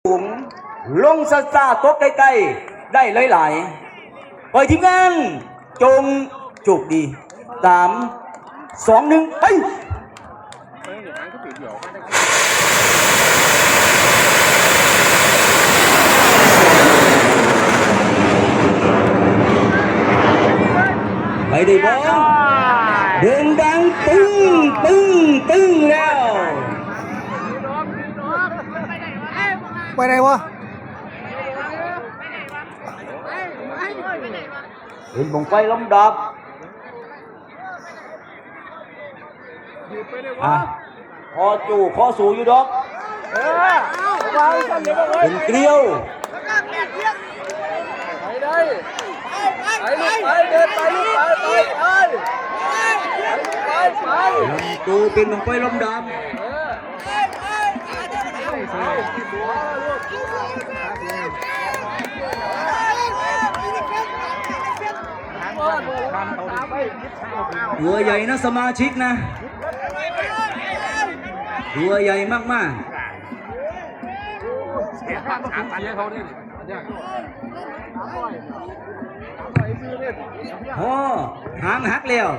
ສູງ ລົງຊ້າໆ ຕົກໄກໆ ໄດ້ຫຼາຍໆ. ເປີດທີມງານ ຈົ່ງໂຊກດີ. ສາມ ສອງ ໜຶ່ງ ໄປ! ໄປໄດ້ບໍ່? ໂດ່ງດັງ ປຶ້ງ ປຶ້ງ ປຶ້ງ ແລ້ວ. ໄປໄດ້ບໍ່? ເປັນບັ້ງໄຟລຳດັບ. ອ່ະ ຂໍໂຈ້ຂໍສູ້ຢູ່ດອກ. ເອີ ວາງຊັ້ນເດ້ ເປັນເກລີຍວ. ໄປໄດ້ ໄປລູກ ໄປເດີນ ໄປລູກ ໄປ ໄປ ໄປລູກ ໄປ ໄປ ລຳໂຕເປັນບັ້ງໄຟລຳດັບ. ເອີ ຕົວໃຫຍ່ນະສະມາຊິກນະ ຕົວໃຫຍ່ມາກໆ. ໂອ້ ຫາງຫັກແລ້ວ.